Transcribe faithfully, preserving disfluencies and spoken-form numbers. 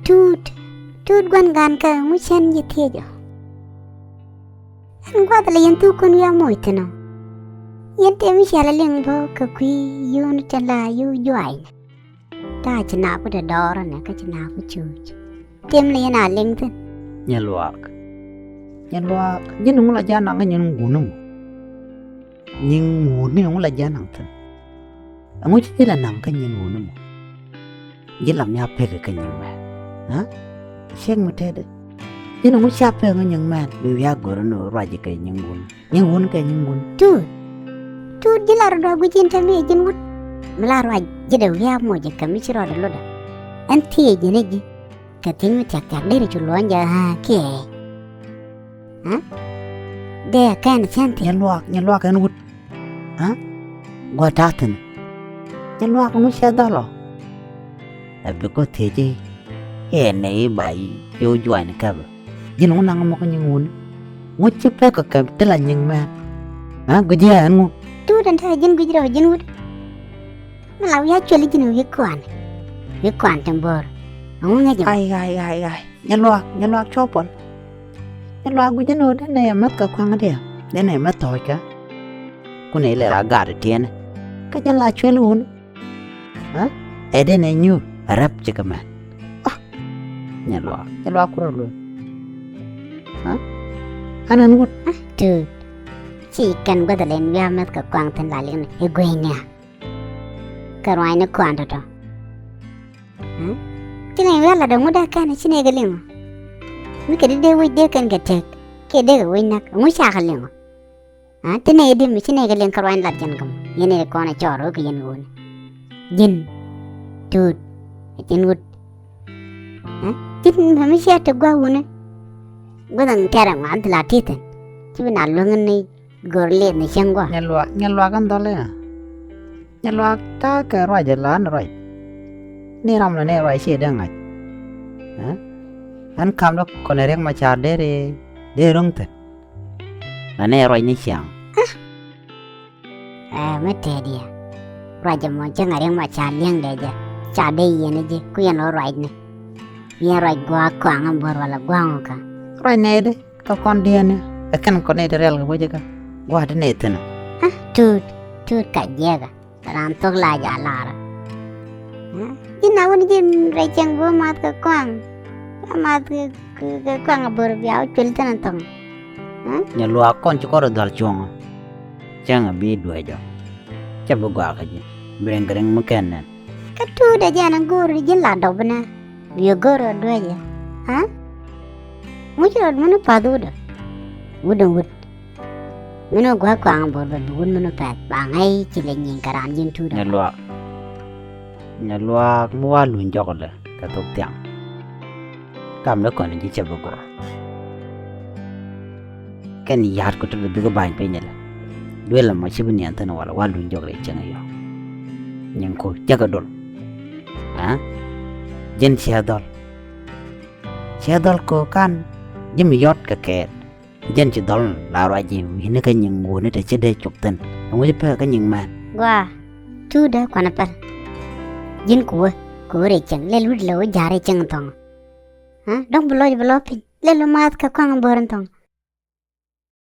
Tuut, Tuut gua̱n gan kä ŋu cɛn ji̱ thiec ɔ. Ɛn gua̱th lɛ yɛn thuk kɔn wi̱i̱ a moc thi̱n ɔ. Yɛn tëë mi cɛ lɛ liŋ bä kɛ kui̱ yio̱o̱n tɛn la yio̱o̱ juac. Ta̱a̱ ci naaku te dɔɔrä nɛ kä ci naaku cuuc. Tëë mi lɛ yɛn a liŋ thi̱n. Nyɛ luaak. Nyɛ luaak. Ji̱n ŋu la ja̱ naŋ kä nyin ŋuuni mɔ. Nyin ŋuuni ŋu la ja̱ naŋ thi̱n. Ɛŋu ci ji̱ la naŋ kä nyin ŋuuni mɔ. Ji̱ lam ya pek kä nyin mɛn. Ha? Ciek mi tëëdɛ. Ji̱n ŋu ca pek kä nyin mɛn. Bi wiak go̱r ni ruac kɛ nyin ŋuuni. Nyin ŋuuni kɛ nyin ŋuuni. Tuut. Tuut ji̱ la rɔ dɔ̱ guic in te mi ji̱n wut. Mi la ruac ji̱ dee wiak moc kɛ mi ci rɔɔdɛ lotdɛ. Ɛn thiec ji̱n ji̱. Kɛ thiec mi thiak thiak deri cu luɔ̱ny jɛ ɣä kiɛ. Ha? Dee kɛn cɛn thiec. Nyɛ luaak, nyɛ luaak ɛn wut. Ha? Gua̱ ta̱a̱ thi̱n. Nyɛ luaak ŋu cɛ dhɔl ɔ. Ɛ bi kɔ thiec i̱. Iɛ nɛ i̱ ba i̱ yio̱w juac ni käpɛ. Ji̱n ŋu naŋ mɔk nyin ŋuuni. Ŋu ci pek kɛ kɛ ti la nyin mɛn. Ha? Guic i̱ ɛn ŋu. Tuut ɛn te ji̱n guic rɛw ji̱n wut. Mi la wi̱i̱ a cuɛl ji̱n wi̱i̱ kɔan. Wi̱i̱ kɔan tin bo̱o̱r. Ɛŋu ŋäc ɛmɔ. Ay, ay, ay, ay. Nyɛ luaak, nyɛ luaak cuɔ puɔl. Nyɛ luaak gui̱c ɛn ɣöö denɛ yɛ mäth kɛ kua̱ŋ diɛ. Denɛ yɛ mäth thɔɔckä. Kunɛ ilɛ la gaat tiɛnɛ. Kä jɛn la cuɛl wun. Ha? Ɛ denɛ nyuur a rɛp ci kɛ mɛn. Ah. Nyɛ luaak, nyɛ luaak kurɛ lueek. Ha? An ɛn wut. Ah, Tuut. Ci kɛn guäth lɛn wi̱i̱ a mäth kɛ kua̱ŋ thi̱n la liŋ ni i̱ gui̱ny nia. Kɛ ruaacni kɔan tɔ̱tɔ̱. Ti nɛ wi̱i̱ a lat ɛŋu dee kɛn ci nɛ kɛ liŋ ɔ. Mi kɛ di dee wec dee kɛn kɛ tek kiɛ dee kɛ wec näk ɛŋu ca kɛ liŋ ɔ. Ti nɛ di mi ci nɛ kɛ liŋ kɛ ruaacni lat jɛn kɛ mɔ yɛn ɛ kɔn ɛ cɔɔr wä kɛ yɛn wuni. Ji̱n Tuut ɛ ji̱n wut. Ji̱n mɛ mi cia te gua̱ wuni. Gua̱th ɛŋ tɛrɛ ŋuan thil a ti thi̱n ci bi na luäŋ ni. Gör lieth ni cieŋ gua̱. Nyɛ luaak, nyɛ luaak ɛn dhɔl i̱. Nyɛ luaak ta̱a̱ kɛ ruac ɛ la ɛn ruac. Ni ram lɛ ni ruac ciɛ dee ŋa̱c. Ɛn kam dɔ kɔnɛ riɛk ma ca̱r dee ri dee ro̱ŋ thi̱n. La ni ruac ni ciaŋ. Ɛ mi tëëdiɛ. Ruac ɛmɔ cieŋ a riɛk ma ca̱r liɛŋ dee jɛ ca dee yiɛn ji̱ ku yɛn ɣöö ruac ni. Yɛn ruac gua̱a̱k kɔaŋ ɛn bo̱r wala gua̱a̱ŋ ɔ kä. Ruac nɛy di. Kä kɔn diɛn ɛ kɛn kɔn nɛy ti riɛl kɛ wec kä gua̱a̱t ti nɛy thi̱n. Tuut, Tuut ka jiɛkä raan thok la ja laarä. Ji̱n a wun ji̱n rɛy cieŋ bi wä math kɛ kɔaŋ. Bia math kɛ kɔaŋ a bo̱r bia wä cuël thi̱n thɔŋ. Nyɛ luaak kɔn ci kɔn rɔ dhual cuɔ̱ŋä. Cäŋ a bi dueecɔ. Cä bi gɔaa kä ji̱ bi riŋ kɛ riŋ mi kɛn nɛn. Kä Tuut a jiɛn a go̱o̱r ji̱n la dɔp nɛ. Bi go̱o̱r a dueecɛ. Ŋuci rɔt mini path wut ɔ. Wut ɔ wut. Mini gua̱a̱k kɔaŋ bo̱r bɛ bi wut mini pɛth ba ŋäc ci lɛ nyiŋ kɛ raan ji̱n Tuut ɔ. Nyɛ luaak. Nyɛ luaak mi wa luny jɔk lɛ kɛ thok thiaŋ. Kam ni kɔn ji̱ cɛ bi gɔaa. Kɛn ya̱a̱t kɔ ti bi dhik ba̱ny piny ilɛ. Duel ɛmɔ ci bi niɛn thi̱n wala wa luny jɔk rɛy cieŋ yɔ. Nyin ko cäkä dol. Ji̱n ciɛ dhɔl. Ciɛ dhɔl kɔ kan ji̱ mi yɔt kɛ kɛɛl. Jɛn ci dhɔl la ruac ji̱ wi̱ni kä nyiŋ wuni te ci dee cop thi̱n. Ɛŋu ci pek kä nyiŋ mɛn. Gua Tuut dee kuanɛ pɛl. Ji̱n kuwä kuwä rɛy cieŋ lɛl wi̱t lɛ wä ja̱a̱r rɛy cieŋ thɔŋ. Dɔ̱ŋ bi lɔc bi lɔ piny lɛl wä maath kɛ kɔaŋ bo̱o̱r in thɔŋ.